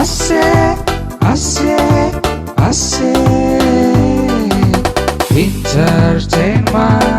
ኣሴ ኣሴ ኣሴ ኢንተርቴይንመንት።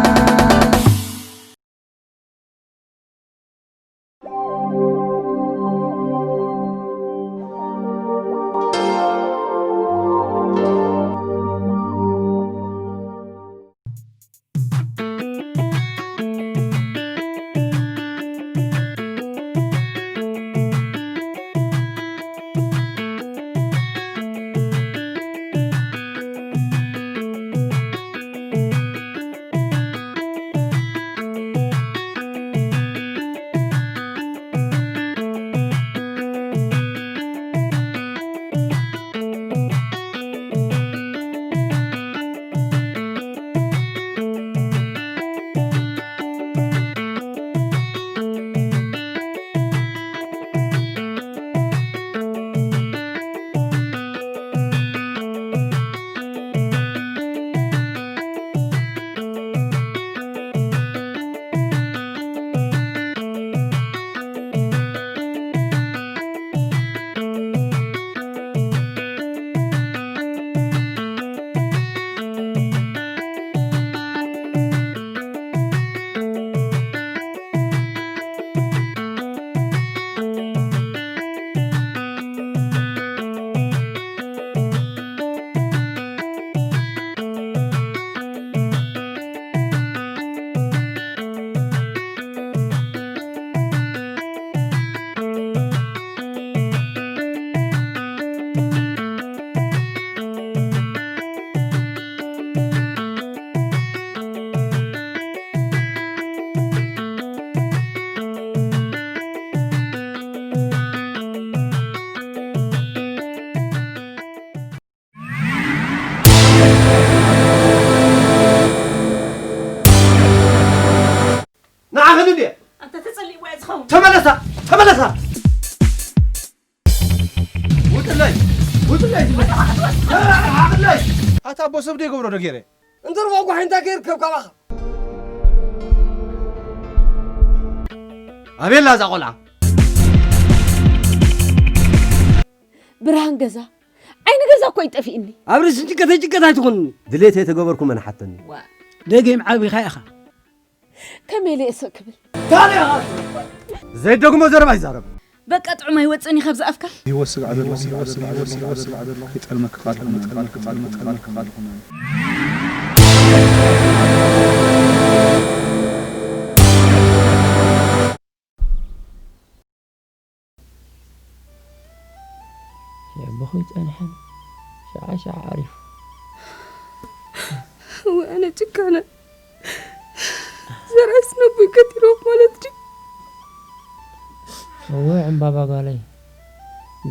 ንዓኽን እንድየ። ኣንተ ተጸሊእዋ እያ ዝኸውን። ተመለሳ፣ ተመለሳ። ውጥለይ፣ ውጥለይ፣ ውጥለይ። ኣታ ኣቦ ሰብ ዶ ይገብሮ ዶ ገይረ? እንተ ርባዕ ጓሕ እንታይ ከይርከብ ካባኻ? ኣቤላ እዛ ቆልዓ። ብርሃን ገዛ፣ ዓይኒ ገዛ እኮ ይጠፊእኒ። ኣብ ርእሲ ጭንቀተይ ጭንቀት ኣይትኹንኒ። ድሌት የተገበርኩ መን ሓተኒ? ዋ። ደጊም ዓቢኻ ኢኻ። ከመይ ኢለ እየ ስቕ ክብል? ታዲያ ዘይደግሞ ዘረባ ይዛረብ። በቃ ጥዑም ኣይወፅእን እዩ ካብዚ ኣፍካ። ህይወት ስጋዕ ዘለኹ፣ ህይወት ስጋዕ ዘለኹ፣ ህይወት ስጋዕ ዘለኹ፣ ይጠልመካ ኣለኹ፣ ይጠልመካ ኣለኹ፣ ይጠልመካ ኣለኹ። ሸቦኹ ይጸንሐን ሸዓ ሸዓ ዓሪፉ። እወ፣ ኣነ ጭካነ። ዘርኣይስ ነቦይ ቀቲልዎ ማለት ድዩ? እወ፣ ዕምባባ ጓለይ፣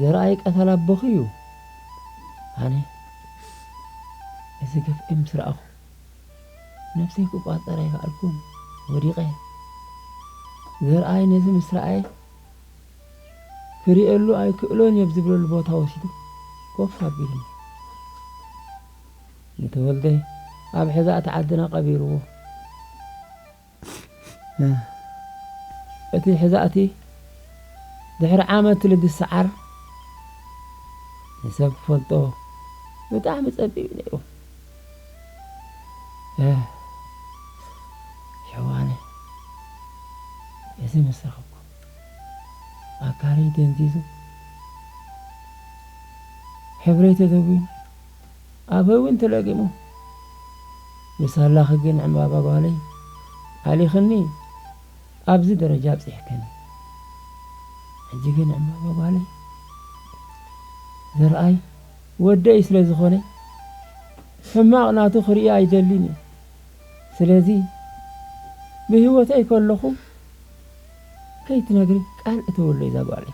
ዘርኣይ ቀተል ኣቦኺ እዩ። ኣነ እዚ ግፍዒ ምስ ረኣኹ፣ ነብሰይ ክቋጸር ኣይከኣልኩን፣ ወዲቐ። ዘርኣይ ነዚ ምስ ረኣየ፣ ክርእየሉ ኣይክእሎን እየ ኣብ ዝብለሉ ቦታ ወሲዱ ኮፍ ኣቢሉኒ። ንተወልደ ኣብ ሕዛእቲ ዓድና ቀቢርዎ። እቲ ሕዛእቲ ድሕሪ ዓመት ልዲ ሰዓር ንሰብ ክፈልጦ ብጣዕሚ ጸቢብ እዩ ነይሩ። እ፣ ሸዋነ፣ እዚ ምስ ረኸብኩ፣ ኣካለይ ደንዚዙ፣ ሕብረይ ተደዊኑ፣ ኣፈይ እውን ተለጊሙ። ብሳላኺ ግን ዕምባባ ጓለይ፣ ኣሊኽኒ ኣብዚ ደረጃ ኣብጺሕክኒ። ሕጂ ግን ዕምባባ ጓለይ፣ ዘርኣይ ወደይ ስለ ዝኾነ፣ ሕማቕ ናቱ ክርኢ ኣይደልን እየ። ስለዚ ብህይወተይ ከለኹ ከይትነግሪ ቃል እተወሉ እዛ ጓለይ።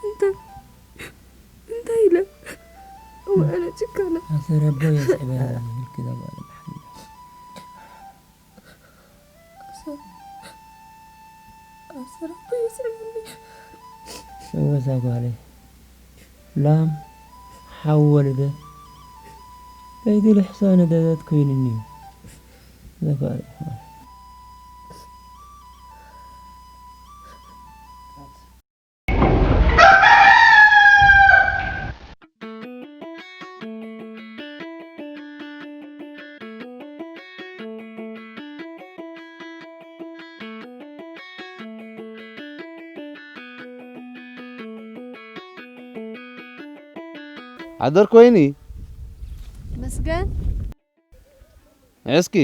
እንታይ፣ እንታይ ኢለ? እወ፣ ኣነ ጭካነ። ኣሰረቦ የስዕበ ይብልኪ እዛ ጓለይ። ኣሰ-፣ ኣሰረቦ የስዕበኒ። እወ፣ እዛ ጓለይ። ላም ሓው ወለደት ከይትልሕሶ ነደደት ኮይኑኒ እዩ። ዘጓ-፣ ሓደርክ ወይኒ? መስገን እስኪ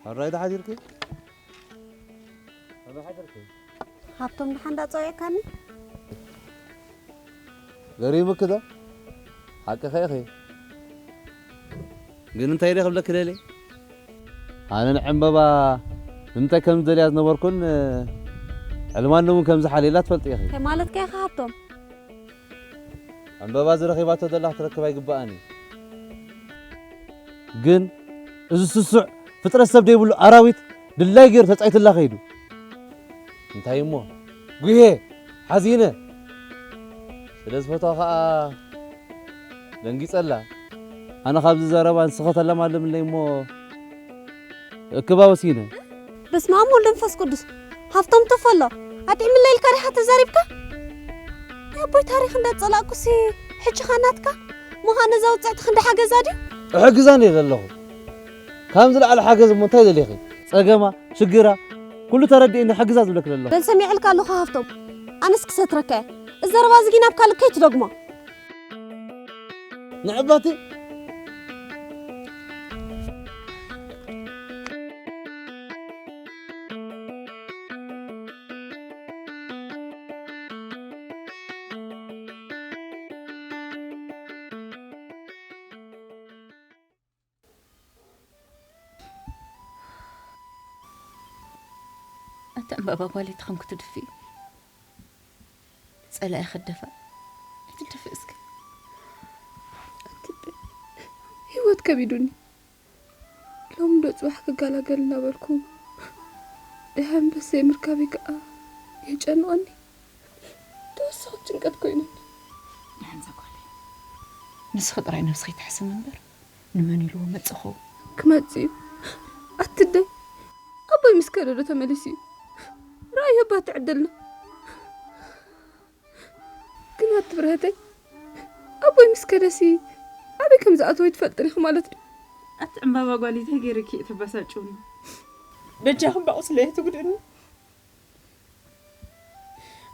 ሕራይ ዶ ሓዲርኪ? ሃብቶም ድሓን እንዳፀውዕካኒ ገሪሙኪ ዶ? ሓቅኺ ኢኺ። ግን እንታይ ኢለ ክብለኪ ደልየ? ኣነ ንዕምበባ ንምንታይ ከም ዝደልያ ዝነበርኩን ሕልማን እውን ከም ዝሓልየላ ትፈልጢ ኢኺ። እንታይ ማለትካ ኢኻ ሃብቶም? ዕምበባ ዝረኺባቶ ዘላ ክትረክብ ኣይግብኣን እዩ። ግን እዚ ስሱዕ ፍጥረት ሰብ ዘይብሉ ኣራዊት ድላይ ገይሩ ተጻይትላ ከይዱ። እንታይ እሞ ጉሄ ሓዚነ ስለ ዝፈትዋ ኸኣ ደንጊጸላ። ኣነ ካብዚ ዘረባ ንስኸ ተለማልምለይ እሞ እክባ ወሲነ። በስመ ኣብ ወወልድ ወመንፈስ ቅዱስ። ሃብቶም ተፈሎ ኣጥዕምለይ ኢልካ ዲኻ ተዛሪብካ? ናይ ኣቦይ ታሪኽ እንዳጸላእኩሲ ሕጂ ኸ ናትካ ምዃነ ዘውጽዕቲ ክንዲ ሓገዛ ድዩ? እሕግዛ እንድየ ዘለኹ። ካብ ዝለዓለ ሓገዝ እሞ እንታይ ደሊኺ? ጸገማ፣ ሽግራ፣ ኩሉ ተረዲእኒ ሕግዛ ዝብለኪ ዘለኹ። በል ሰሚዐልካ ኣለኹ ሃብቶም። ኣነስ ክሰትረካ እየ። እዚ ዘረባ እዚ ግን ኣብ ካልእ ከይትደግሞ። ንዕባቲ ኣቲ ዕምባባ ጓለይ ተኸም ክትድፍኢ ጸላኢ ክደፋ ኣይትደፍእ እስከ። ኣቲ ኣደይ፣ ህይወት ከቢዱኒ። ሎሚ ዶ ጽባሕ ክገላገል እናበልኩ ደሃ ኣንበሰይ ምርካበይ ከኣ የጨንቐኒ። ተወሳኺ ጭንቀት ኮይኑኒ። ንዓንዛ ጓለይ ንስኺ ጥራይ ነብስኺ ትሕስም እምበር ንመን ኢልዎ መጽእ ኸውን? ክመጽእ እዩ። ኣቲ ኣደይ ኣቦይ ምስ ከደ ዶ ተመሊሱ እዩ? ረኣዮ እባ እቲ ዕድልና። ግን ኣቲ ብርሀተይ ኣቦይ ምስ ከደሲ ኣበይ ከም ዝኣተወ ይትፈልጥን ኢኺ ማለት ድዩ? ኣቲ ዕምባባ ጓለይ ታይ ገይረኪ እየ ተባሳጭውኒ? በጃኺ እባ ቁስለይ ኣይትጉድእኒ።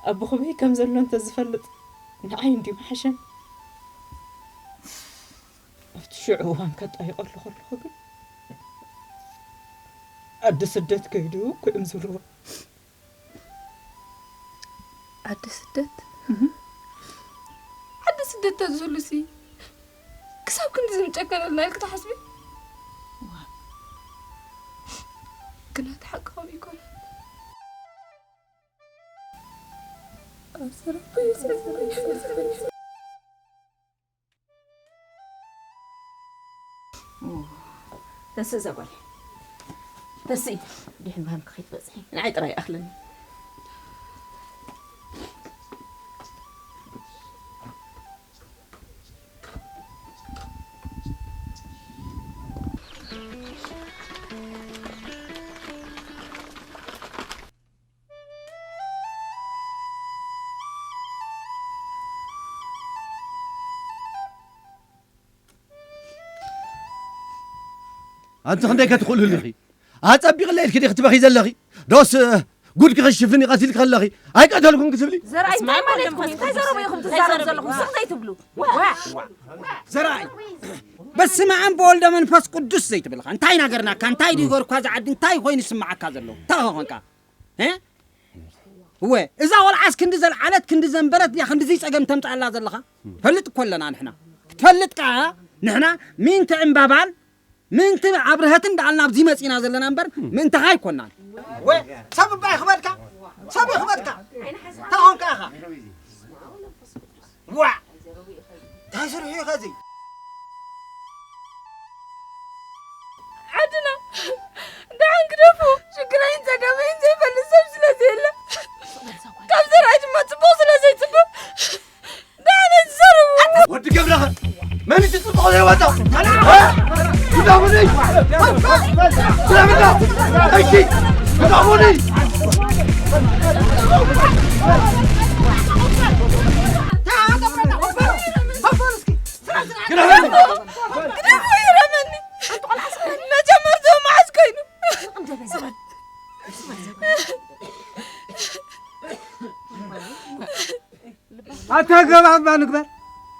ኣቦኺ በይ ከም ዘሎ እንተዝፈልጥ ንዓይ እንድዩ ምሓሸኒ። ኣብቲ ሽዑ እዋን ከጣይቐሉ ከለኹ ግን ዓዲ ስደት ከይዱ ክእምዝርዎ ዓዲ ስደት ዓዲ ስደት ተዝህሉሲ ክሳብ ክንድዚ ምጨከነልና ኢልኪ ትሓስቢ? ግና እቲ ሓቂ ከምኡ ኣይኮነን። ተስእ እዛ ጓል ተስኢ ድሕን ባንክ ከይትበፅሒ ንዓይ ጥራይ ይኣኽለኒ። ኣንቲ ክንደይ ከትኽእልሉ ኢኺ? ኣጸቢቕለይ ኢልኪ ዲኺ ትበኺ ዘለኺ? ዶስ ጉድኪ ክሽፍን ይቐትልኪ ከለኺ ኣይቀተልኩን ክትብሊ? ዘርኣይ እንታይ ማለትኩም እዩ? እንታይ ዘረቡ ኢኹም ትዛረቡ ዘለኹም? ስቕ ዘይትብሉ? ዘርኣይ በስመ ኣብ ወወልድ ወመንፈስ ቅዱስ ዘይትብልኻ እንታይ ናገርናካ? እንታይ ድዩ ገርኳ? ዝዓዲ እንታይ ኮይኑ ይስምዓካ ዘሎ? እንታይ ኾንካ? እወ እዛ ቆልዓስ ክንዲ ዘልዓለት ክንዲ ዘንበረት ድያ ክንድዚ ጸገም ተምጽኣላ ዘለኻ? ፈልጥ እኮ ኣለና ንሕና ክትፈልጥ ከኣ ንሕና ምእንቲ ዕምባባን ምእንቲ ኣብርሀትን ደኣ ናብዚ መጺና ዘለና እምበር ምእንትኻ ኣይኮናን። ወ ሰብ እባ ይኽበድካ ሰብ ይኽበድካ እንታይ ኾንካ ኢኻ? ዋ እንታይ ስርሑ እዩ ኸዚ? ዓድና ደሓን ግደፉ። ሽግረይን ጸገመይን ዘይፈልጥ ሰብ ስለ ዘየለ ካብ ዘርኣይ ድማ ጽቡቕ ስለ ዘይጽቡቕ ደሓን ኣይትዛረቡ። ወዲ ገብረኸ መን እቲ ጽቡቕ ዘይወጣ? ግዳሙኒ ስለምና እሺ ግዳሙኒ ግዳሙኒ ግደፉ ይረመኒ። መጀመርታ ኣተገባባ ንግበር።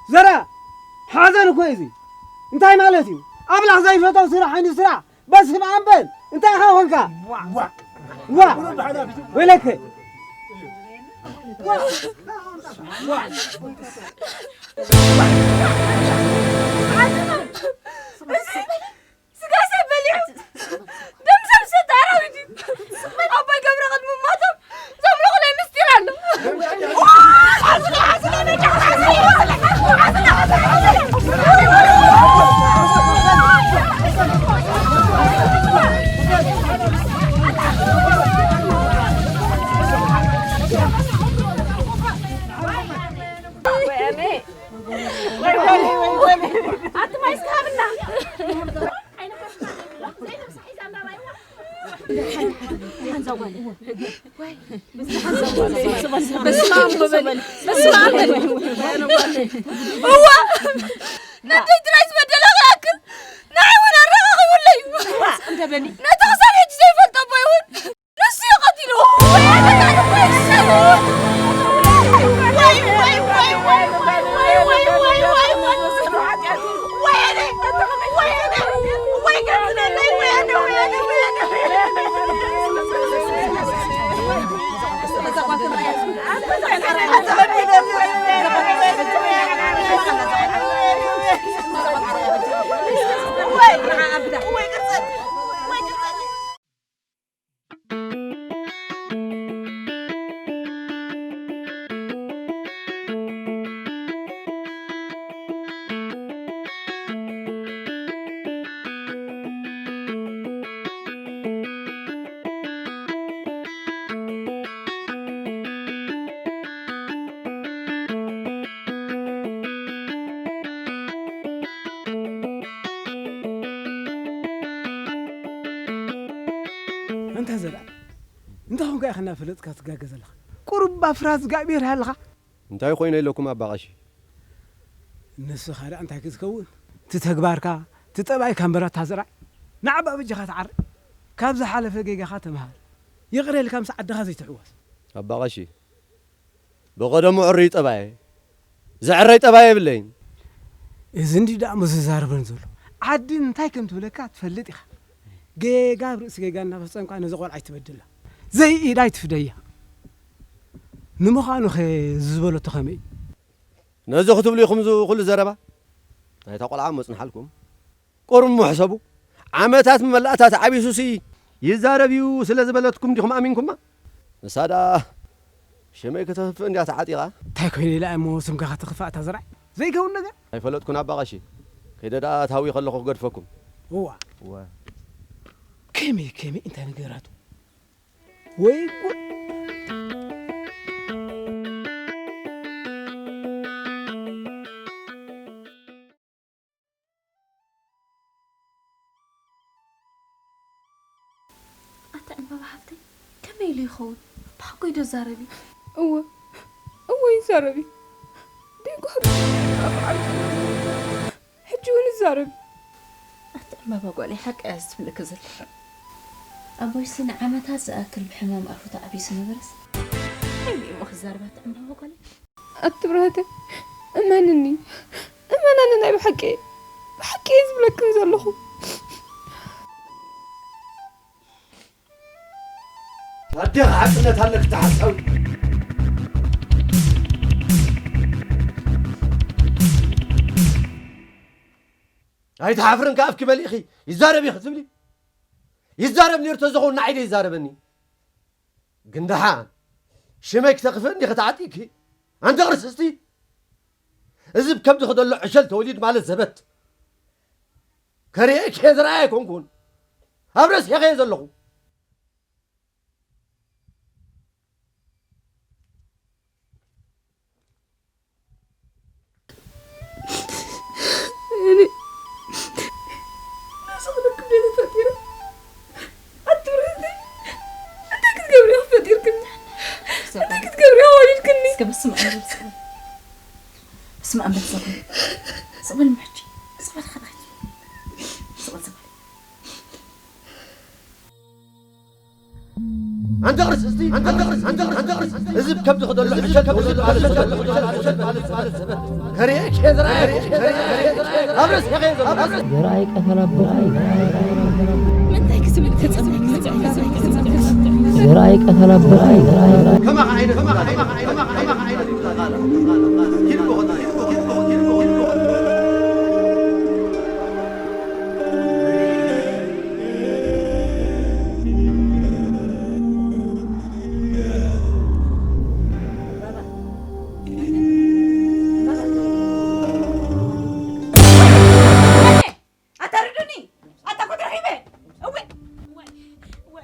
ዘራ፣ ሓዘን እኮ እዩ እዚ። እንታይ ማለት እዩ? ኣምላኽ ዘይፈቶ ስራሕ ዓይኒ ስራሕ። በስመ ኣብ በል። እንታይ ኢኻ ኾንካ? ዋ! ወይለከ። ስጋ ሰብ በሊዑ ደም ሰብ ዝሰተ ኣራዊት እዩ። ኣቦይ ገብረ ቅድሚ ሞቶም ዘምልኹለይ ምስጢር ኣሎ። ኣቲ ማይ እስከ ሃብና። በስመ ኣብ ወወልድ፣ በስመ ኣብ ወወልድ። እዋ፣ ነደይ ጥራይ ዝበደለ ክኣክል ንዓይ እውን ኣረኻኺቡለይ እዩ። ነቲ ክሳብ ሕጂ ዘይፈልጦ ኣቦይ እውን ንሱ እዩ ቀቲልዎ። እንታ ዘርኣ፣ እንታይ ኾንካ ኢኻ እናፈለጥካ ትጋገ ዘለኻ? ቁሩብ ኣብ ፍርሃት እግዚኣብሔር ሃለኻ። እንታይ ኮይነ ኢለኩም ኣባ ቀሺ? ንስኻ ደኣ እንታይ ክትከውን? እቲ ተግባርካ፣ እቲ ጠባይካ እምበር ኣታ ዘርኣይ። ንዓባ በጃኻ ተዓረ። ካብ ዝሓለፈ ጌጋኻ ተምሃር። ይቕረ ኢልካ ምስ ዓድኻ ዘይትሕወስ። ኣባ ቀሺ፣ ብቐደሙ ዕሩይ ጠባየ፣ ዘዕረይ ጠባየ የብለይን። እዚ እንዲ ደኣ እሞ ዝዛረበን ዘሎ። ዓዲ እንታይ ከም ትብለካ ትፈልጥ ኢኻ። ጌጋ ኣብ ርእሲ ጌጋ እናፈጸምካ ነዚ ቆልዓ ኣይትበድላ። ዘይኢዳ ኣይትፍደያ። ንምዃኑኸ እዚ ዝበለቶ ከመይ እዩ? ነዚ ክትብሉ ኢኹም እዚ ኩሉ ዘረባ? ናይታ ቆልዓ መጽንሓልኩም። ቁሩብ እሞ ሕሰቡ። ዓመታት መላእታ ተዓቢሱሲ ይዛረብ እዩ ስለ ዝበለትኩም ዲኹም ኣሚንኩማ? ንሳ ደኣ ሽመይ ከተኽፍእ እንድያ ተዓጢቓ። እንታይ ኮይኑ ኢላ እሞ ስምካ ከተኽፍእ ኣታ ዘርኣይ? ዘይከውን ነገር። ኣይፈለጥኩን ኣባ ቀሺ። ከይደ ደኣ ታዊ ከለኹ ክገድፈኩም። እዋ። እዋ። ከመይ ከመይ እንታይ ነገራቱ? ወይ ጉድ! ኣታ ዕምባባ ሓፍተይ፣ ከመይ ኢሉ ይኸውን? ብሓቂ ዶ ዛረቢ? እወ፣ እወ ይዛረብ እዩ። ደንጓ ኣፍ ዓቢሱ ሕጂ እውን ይዛረብ። ኣቲ ዕምባባ ጓለይ፣ ሓቂ እያ ዝብለኪ ዘላ። ኣቦይሲ ንዓመታት ዝኣክል ብሕማም ኣፉ ተዓቢሱ ነበረስ፣ ከመይ እሞ ክዛረብ ኣቲ ዕምባባ ጓለይ? ኣቲ ብራህተ፣ እመንኒ፣ እመነኒ፣ ናይ ብሓቂ እየ፣ ብሓቂ እየ ዝብለክን ዘለኹ። ኣዴኻ ሓቅነት ኣለክ ትሓሳዊ። ኣይትሓፍርን ከኣፍኪ መሊእኺ ይዛረብ ኢኺ ትብሊ? ይዛረብ ነይሩ ተዝኸውን ንዓይ ዶ ይዛረበኒ? ግን ደሓን ሽመይ ክተኽፍእ እንዲኺ ተዓጢቂ? ኣንቲ ክርስቲ፣ እዚ ብከብዲ ክደሎ ዕሸል ተወሊድ ማለት ዘበት። ከርእየኪ እየ ዝረኣየ ኣይኮንኩን። ኣብ ረሲሐ እየ ዘለኹ። እኔ ነዚ ክልክም ድየ ተፈጢረ? ኣቲ ብርህቲ፣ እንታይ ክትገብሪ ኢኺ ፈጢርክኒ? እንታይ ክትገብሪ ኢኺ ወሊድክኒ? እስከ በስመ ኣብ በል፣ ስቕ በል። በስመ ኣብ በል፣ ስቕ በል። ስቕ በል እሞ ሕጂ። ስቕ በል፣ ኸ-፣ ስቕ በል፣ ስቕ በል። ኣንተ ክርስቲ፣ ኣንተ ክርስቲ፣ ኣንተ ክርስቲ፣ ኣንተ ክርስቲ፣ ህዝብ ከብዲ ክደሎ ሕሸት፣ ህዝብ ከብዲ ክደሎ ሕሸት፣ ከርኤ ኬዝራ፣ ከርኤ ኬዝራ፣ ኣብ ርእሲ ከርኤ ዘሎ። ዘርኣይ ቀተላ ብርኣይ። ምንታይ ክስብል ተጸምሕ፣ ምንታይ ክስብል ተጸምሕ። ዘርኣይ ቀተላ ብርኣይ። ከማኻ ዓይነት፣ ከማኻ ዓይነት፣ ከማኻ ዓይነት፣ ከማኻ ዓይነት፣ ሂድ ብኾት፣ ሂድ ብኾት፣ ሂድ ብኾት፣ ሂድ ብኾት። ኣታ ርዱኒ! ኣታ ኮት ረኺበ! እወ! እወ! እወ!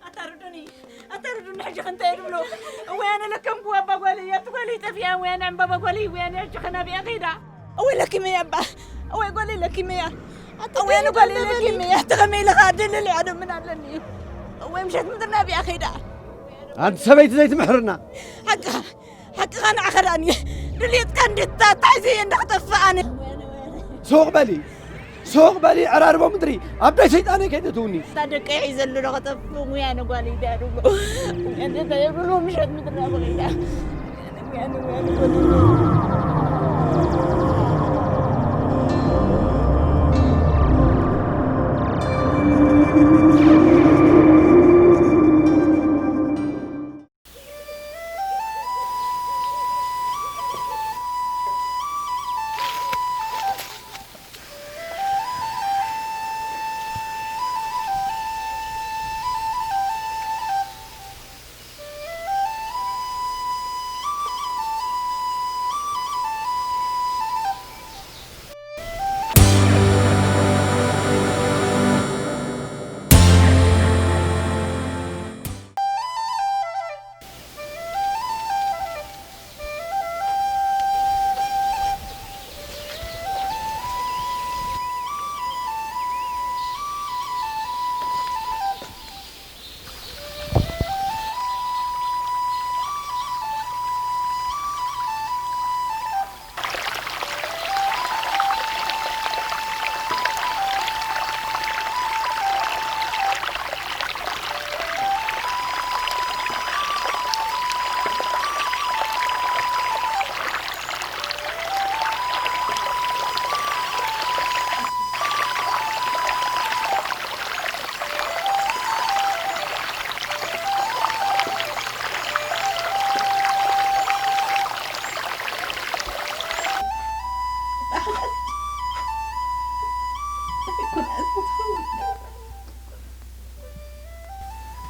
ኣታ ርዱኒ! ኣታ ርዱኒ! ሕጂ ክንታይ ድብሎ? እወ ኣነ ለከምኩ ኣባ ጓለይ፣ ኣቲ ጓለይ ጠፊኣ፣ እወ ኣነ ዕምባባ ጓለይ፣ እወ ኣነ ሕጂ ኸናቢኣ ከይዳ? እወ ለኪመያ ኣባ! እወ ጓለይ ለኪመያ! ኣታ እወ ኣነ ጓለይ ለኪመያ! ኣቲ ኸመይ ኢልኻ ደለለይ ኣነ ምን ኣለኒ እዩ? እወ ምሸት ምድር ናቢኣ ከይዳ! ኣንቲ ሰበይቲ ዘይትምሕርና! ሓቅኻ! ሓቅኻ ንዓኻ ደኣ ድልየትካ እንድታ ታሒዘ እየ እንዳኽጠፍእ ኣነ። ሱቕ በሊ፣ ሱቕ በሊ፣ ዕራርቦ ምድሪ፣ ኣብ ዳይ ሰይጣነይ ከይተእትውኒ። እታ ደቀይ ሒዘ ኣሎ ዶ ኸጠፍእ፣ ሙያ ንጓለይ ድያ ድብሎ። ሙያ እንዴታ የብሎ፣ ምሸት ምድሪ ናበ ኸይዳ። ሙያ ንሙያ ንጎኒ።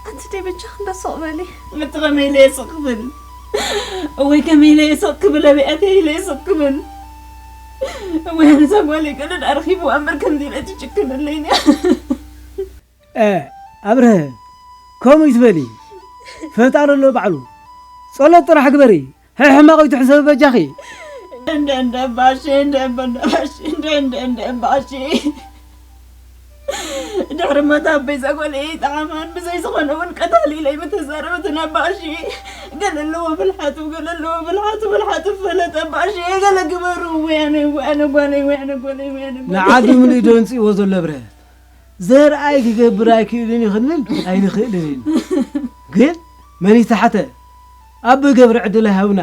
ኣንቲ ደይ በጃ ክንደ ሱቕ በሊ። እቲ ከመይ ኢለ እየ ስቕ ክብል? እወይ ከመይ ኢለ እየ ስቕ ክብል? ኣበይ ኣተይ ኢለ እየ ስቕ ክብል? እወይ ኣነዛ ጓለይ ገለ ደኣ ረኺብዋ እምበር ከምዚ ኢለ ትጭክነለይ እያ። እ፣ ኣብርሀ፣ ከምኡ ይትበሊ። ፈጣሪ ኣሎ ባዕሉ። ጸሎት ጥራሕ ግበሪ። ሕማቕ ኣይትሕሰቢ በጃኺ። እንደ፣ እንደ፣ ባሼ፣ እንደ፣ እንደ፣ ባሼ፣ እንደ፣ እንደ፣ እንደ፣ ባሼ። ድሕሪ ሞት ኣቦይ እዛ ጓለይ ኣይጠዓማን፣ ብዘይ ዝኾነ እውን ቀታሊ ኢለ ኣይምተዛረበትን ኣባኣሺ። ገለ ኣለዎ ብልሓቱ፣ ገለ ኣለዎ ብልሓቱ፣ ብልሓቱ ፈለጠ ኣባኣሺ። ገለ ግበሩ፣ ወያነ፣ ወያነ ጓለይ፣ ወያነ ጓለይ፣ ወያነ ጓለይ። ንዓዲ ምሉእ ደንጽእዎ ዘሎ ብረ። ዘርኣይ ክገብር ኣይክእልን እዩ ክንብል ኣይንኽእልን ኢና። ግን መን ይተሓተ? ኣቦይ ገብረ ዕድል ኣይሃብና።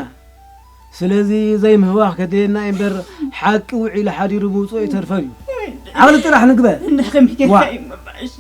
ስለዚ ዘይምህዋኽ ከድልየና እዩ እምበር፣ ሓቂ ውዒሉ ሓዲሩ ምውፅኦ ይተርፈን እዩ። ዓቕሊ ጥራሕ ንግበር። እንዳ ከመይ ጌርካ ዋ። እዩ መባእሺ?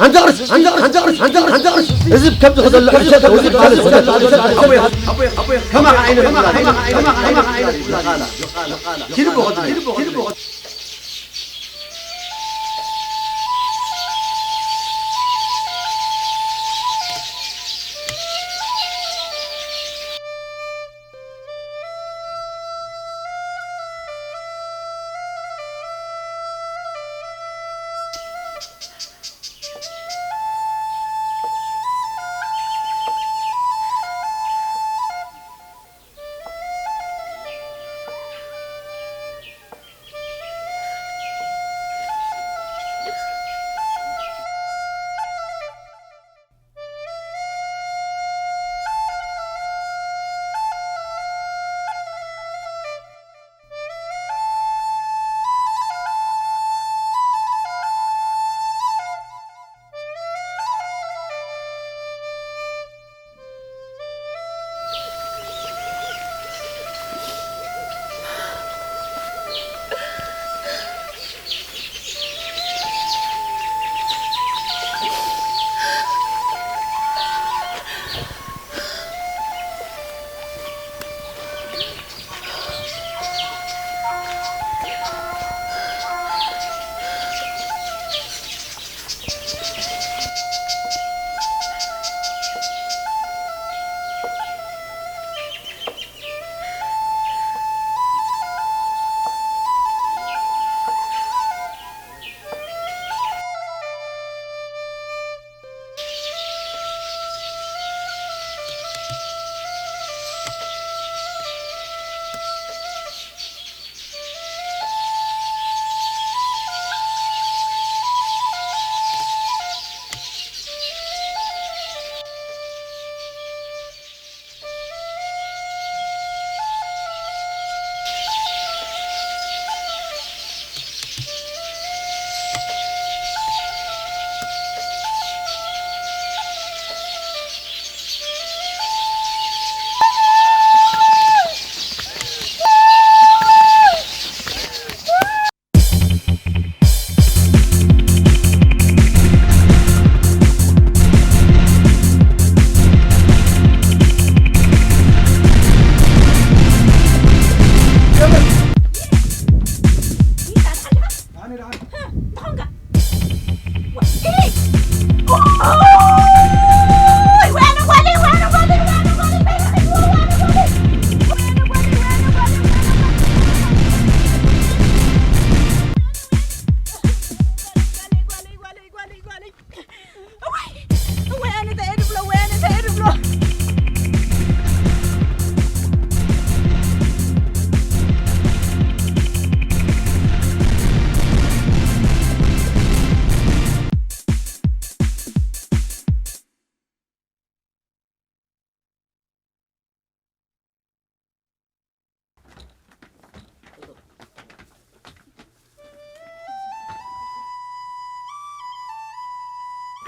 ኣንተ ክርስ፣ ኣንተ ክርስ፣ ኣንተ ክርስ፣ ኣንተ ክርስ፣ ኣንተ ክርስ፣ እዚ ከብዲ ክደሎ ሕሸት፣ እዚ ማለት ሕሸት፣ ኣቦይ፣ ኣቦይ፣ ኣቦይ፣ ከማኻ ዓይነት፣ ከማኻ ዓይነት፣ ከማኻ ዓይነት፣ ኪድ ቦኸት፣ ኪድ ቦኸት።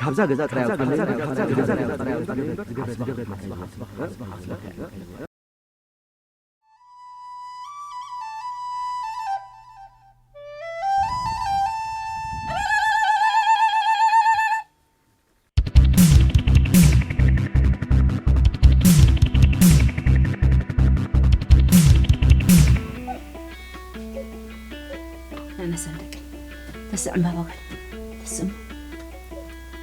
ኣብዛ ገዛ ጥራይ ኣብዛ ገዛ ጥራይ ኣነ ሰንደቅ ተስዕ መባባል ተስም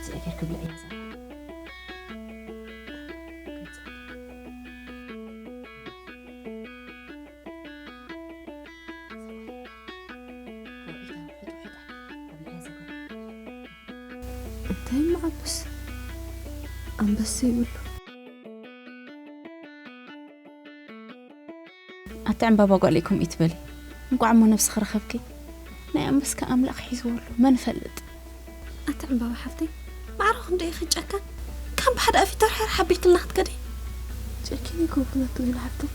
ዝእገር ክብላ እያ ዘላ። እንታይ መዓበስ ኣንበሳ ይብሉ። ኣቲ ዕምባባ ጓል ኢኩም ኢትበሊ። እንቋዕ እሞ ነብስኺ ረኸብኪ። ናይ ኣንበስካ ኣምላኽ ሒዝዎ ኣሎ። መን ፈልጥ? ኣቲ ዕምባባ ሓፍተይ፣ ማዕረ ክንደይ ኢኺ ጨካን? ከም ብሓደ ኣፊ ተርሒር ሓቢልክልና ክትከዲ። ጨኪነ ይኮንኩን ኣቲ ዊና ሓፍተይ።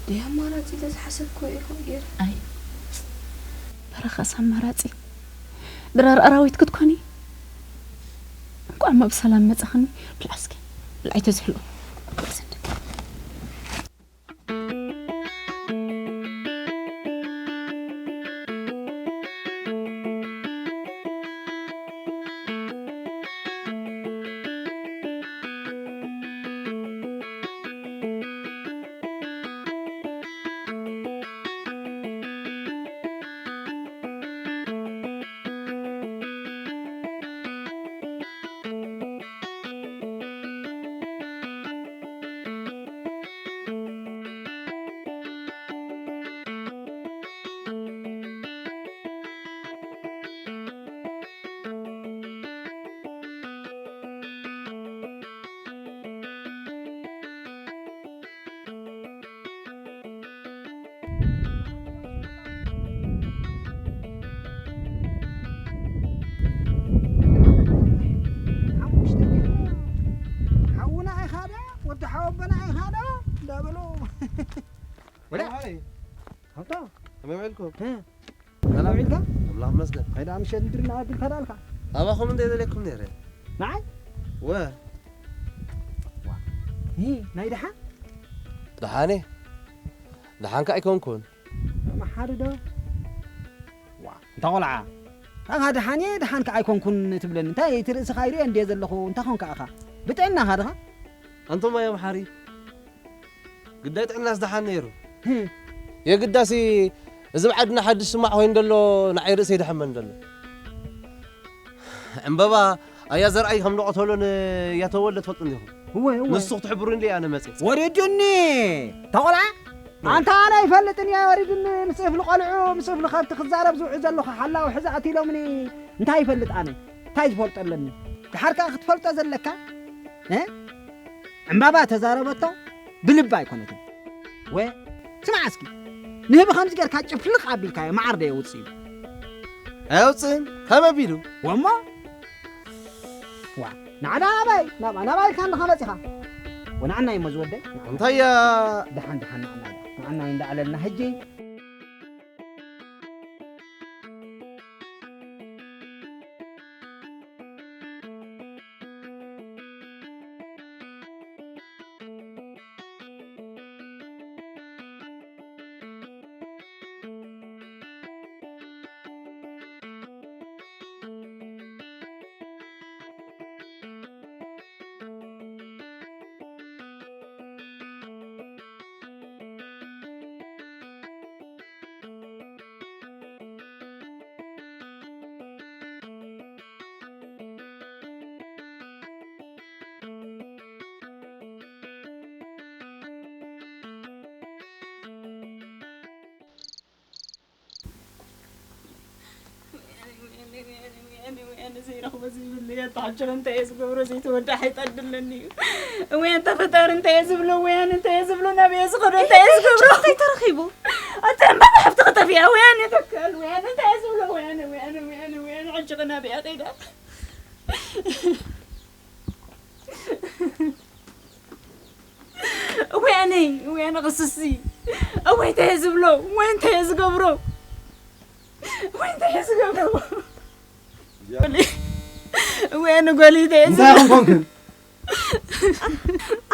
ደይ ኣማራጺ ተዝሓሰብክዎ ኢኹም ገይረ። ኣይ፣ በረኻስ ኣማራጺ። ድራር ኣራዊት ክትኮኒ። እንቋዕ እሞ ብሰላም መጻኽኒ። ብልዓ እስኪ። ብልዓ ኣይተዝሕሎ። ሓሙሽተ ዲኹ? ሓውና ኢኻ ዶ? ወዲ ሓወቦና ኢኻ ዶ? እንዳበሉ። ወላ። ሃብታ። ከመይ ውዒልኩም? እ? ሰላም። ውዒልካ? ኣምላኽ ይመስገን። ከይዳ ምሸት እንድርና ኣድል ተዳልካ? ኣባኹም እንደ ደለኩም ነይረ። ንዓይ? ወ። ዋ። ይ፣ ናይ ደሓን? ደሓን እየ። ደሓን ከ ኣይኮንኩን። መሓሪ ዶ? ዋ፣ እንታ ቆልዓ። ኣኻ ደሓን እየ፣ ደሓን ከ ኣይኮንኩን ትብለኒ። እንታይ እቲ ርእስኻ ይርእዮ እንድየ ዘለኹ፣ እንታይ ኾንካ ኣኻ? ብጥዕናኻ ድኻ? ኣንቶም ኣዮም ሓሪ። ግዳይ ጥዕናስ ደሓን ነይሩ። ህም። የግዳሲ፣ እዚ ኣብ ዓድና ሓድሽ ስማዕ ኮይኑ ዘሎ ንዓይ ርእሰይ ደሓመን ዘሎ። ዕምበባ ኣያ ዘርኣይ ከም ንቐተሎን እያ ተወልደ ትፈልጡ እንዲኹም። እወ፣ እወ። ንሱ ክትሕብሩኒ ኢለ ኣነ መጽእ። ወሪዱኒ። ተቆልዓ? እወ። ኣንታ ኣነ ኣይፈልጥን እየ፣ ወሪዱኒ። ምስ እፍሊ ቆልዑ፣ ምስ እፍሊ ከብቲ ክዛረብ ዝውዕል ዘለኹ ሓላው ሕዛ ኣትኢሎምኒ። እንታይ ይፈልጥ ኣነ? እንታይ ዝፈልጦ ኣለኒ? ድሓር ከኣ ክትፈልጦ ዘለካ፣ እ? ዕምባባ ተዛረበቶ ብልቢ ኣይኮነትን። ወ-፣ ስማዕ እስኪ፣ ንህቢ ከምዚ ጌርካ ጭፍልቕ ኣቢልካዮ፣ መዓር ዶ የውጽእ እዩ? ኣየውጽእን? ከመይ ኣቢሉ? ወሞ? ዋ፣ ናዕዳ ናባይ፣ ናባ-፣ ናባይ ኢልካ እንዲኻ መጺኻ። ወናዕና እዩ መዝወደይ። እንታይ እያ? ደሓን፣ ደሓን፣ ናዕና፣ ናዕና እንዳዕለልና ሕጂ። ወያነ ዘይረኽቦ ዘይብሉ እየ። ተሓጀረ እንታይ እየ ዝገብሮ? ዘይተወድኣ ሓይጣ ኣለኒ እዩ። ወያነ ተፈጣሪ እንታይ እየ ዝብሎ? ወያነ እንታይ እየ ዝብሎ? ናበይ እየ ዝኸዶ? እንታይ እየ ዝገብሮ? እንታይ ተረኺቡ? ኣቲ እምባ ብሓፍቲ ክጠፍያ። ወያነ ተካል። ወያነ እንታይ እየ ዝብሎ? ወያነ፣ ወያነ፣ ወያነ፣ ወያነ። ሕጂ ኸ ናበይ እየ ከይዳ? ወያነይ፣ ወያነ ክስሲ። እወይ እንታይ እየ ዝብሎ? ወይ እንታይ እየ ዝገብሮ? ወይ እንታይ እየ ዝገብሮ? ያ- ወይ ንጎሊተይ እንታይ ኾንኮንክን?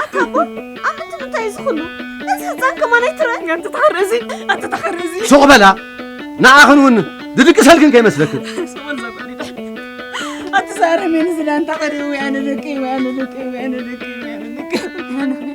ኣታ እኮ ኣብ ምንታይ እዩ ዝኹሉ? እዚ ህፃን ከማን ኣይትረአ። ኣንቲ ተኸረዚ፣ ኣንቲ ተኸረዚ። ሱቕ በላ። ንዓኽን እውን ድድቅሰልክን ከይመስለክን። ኣቲ ሳረ ሜን ዝላ እንታ ቀሪቡ ያነ ደቂ ያነ ደቂ ያነ ደቂ ያነ ደቂ።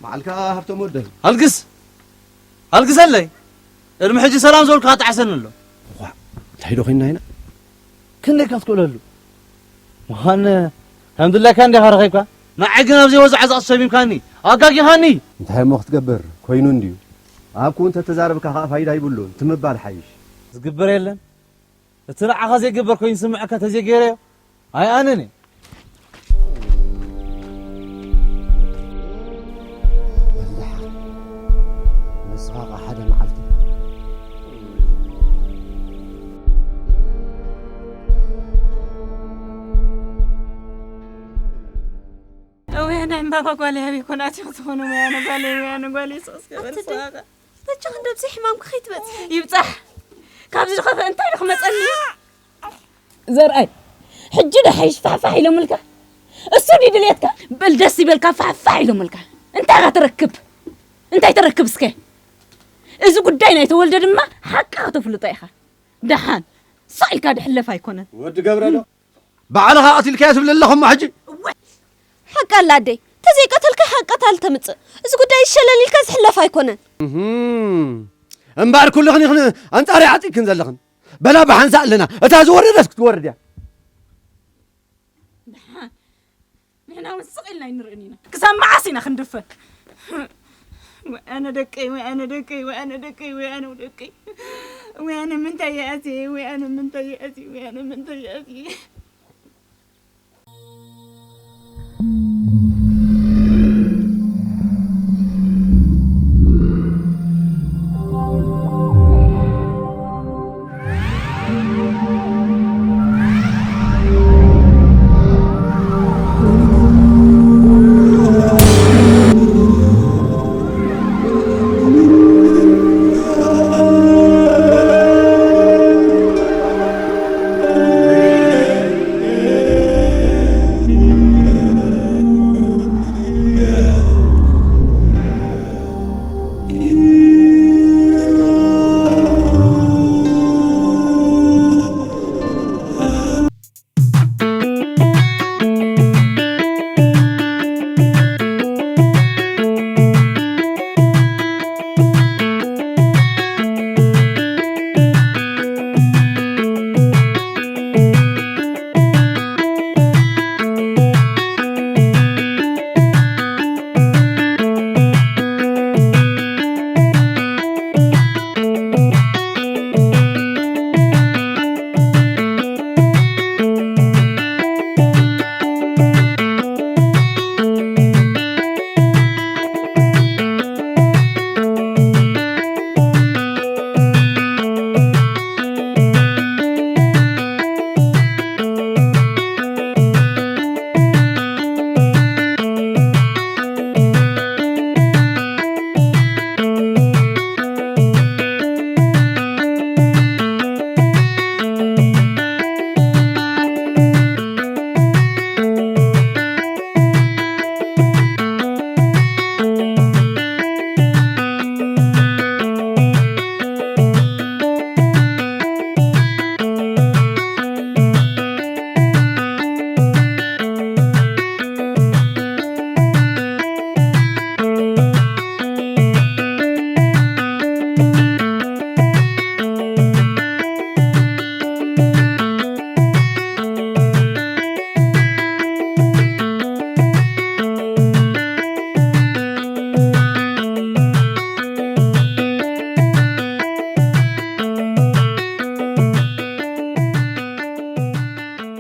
መዓልካ ሃብቶም ወደይ። ኣልግስ! ኣልግሰለይ! ቅድሚ ሕጂ ሰላም ዝበልኩኻ ጣዕሰኒ ኣሎ። እኳ፣ እንታይ ዶ ኮይንና ኢና? ክንደይ ኢኻ ትክእለሉ? ምዃን ከም ድላይካ እንዲኻ ረኺብካ? ንዓይ ግን ኣብ ዘይወዛዕዛቕ ሰሚምካኒ። ኣጋጊኻኒ! እንታይ እሞ ክትገብር? ኮይኑ እንድዩ። ኣብ ኩን ተተዛረብካ ኸኣ ፋይዳ ይብሉን። ትምባል ሓይሽ። ዝግበር የለን። እቲ ንዓኻ ዘይግበር ኮይኑ ዝስምዐካ ተዘይገይረዮ፣ ኣይ ኣነን እየ። በል ደሓን፣ ንስኻ ኸዓ ሓደ መዓልቲ። እውያነ ዕምባባ ጓለይ ኣበይ ኮን ኣትዩ ክትኾኑ፣ እውያነ ጓለይ፣ እውያነ ጓለይ፣ ስቕ እስከ በል ኣቲ ስዋቐ። በጃ ክንደብዚ ሕማምኪ ከይትበጽሒ። ይብጻሕ። ካብዚ ዝኸፍአ እንታይ ዶ ክመጸኒ እዩ? ዘርኣይ፣ ሕጂ ዶ ሓይሽ ፋሕፋሕ ኢሎምልካ? እሱ ድዩ ድልየትካ? በል ደስ ይበልካ ፋሕፋሕ ኢሎምልካ። እንታይ ኢኻ ትረክብ? እንታይ ትረክብ እስከ? እዚ ጉዳይ ናይ ተወልደ ድማ ሓቅኻ ተፍልጦ ኢኻ። ደሓን፣ ስቕ ኢልካ ድሕለፍ ኣይኮነን። ወዲ ገብረ ዶ? ባዕልኻ ቀቲልካዮ ትብል ኣለኹ እሞ ሕጂ። እወ፣ ሓቂ ኣላ ኣደይ። ተዘይቀተልካ ሓቂ ቀታሊ ተምጽእ። እዚ ጉዳይ ሸለል ኢልካ ዝሕለፍ ኣይኮነን። እህም። እምበኣር ኩልኽን ኢኽን ኣንጻረይ ዓጺክን ዘለኽን። በላ ብሓንሳእ ኣለና። እታ ዝወረደት ክትወርድ እያ። ደሓን። ንሕና እውን ስቕ ኢልና ኣይንርእን ኢና። ክሳብ መዓስ ኢና ክንድፈን? ወይ ኣነ ደቀይ፣ ወይ ኣነ ደቀይ፣ ወይ ኣነ ደቀይ፣ ወይ ኣነ ደቀይ። ወይ ኣነ ምንታይ ይኣትየ፣ ወይ ኣነ ምንታይ ይኣትየ፣ ወይ ኣነ ምንታይ ይኣትየ።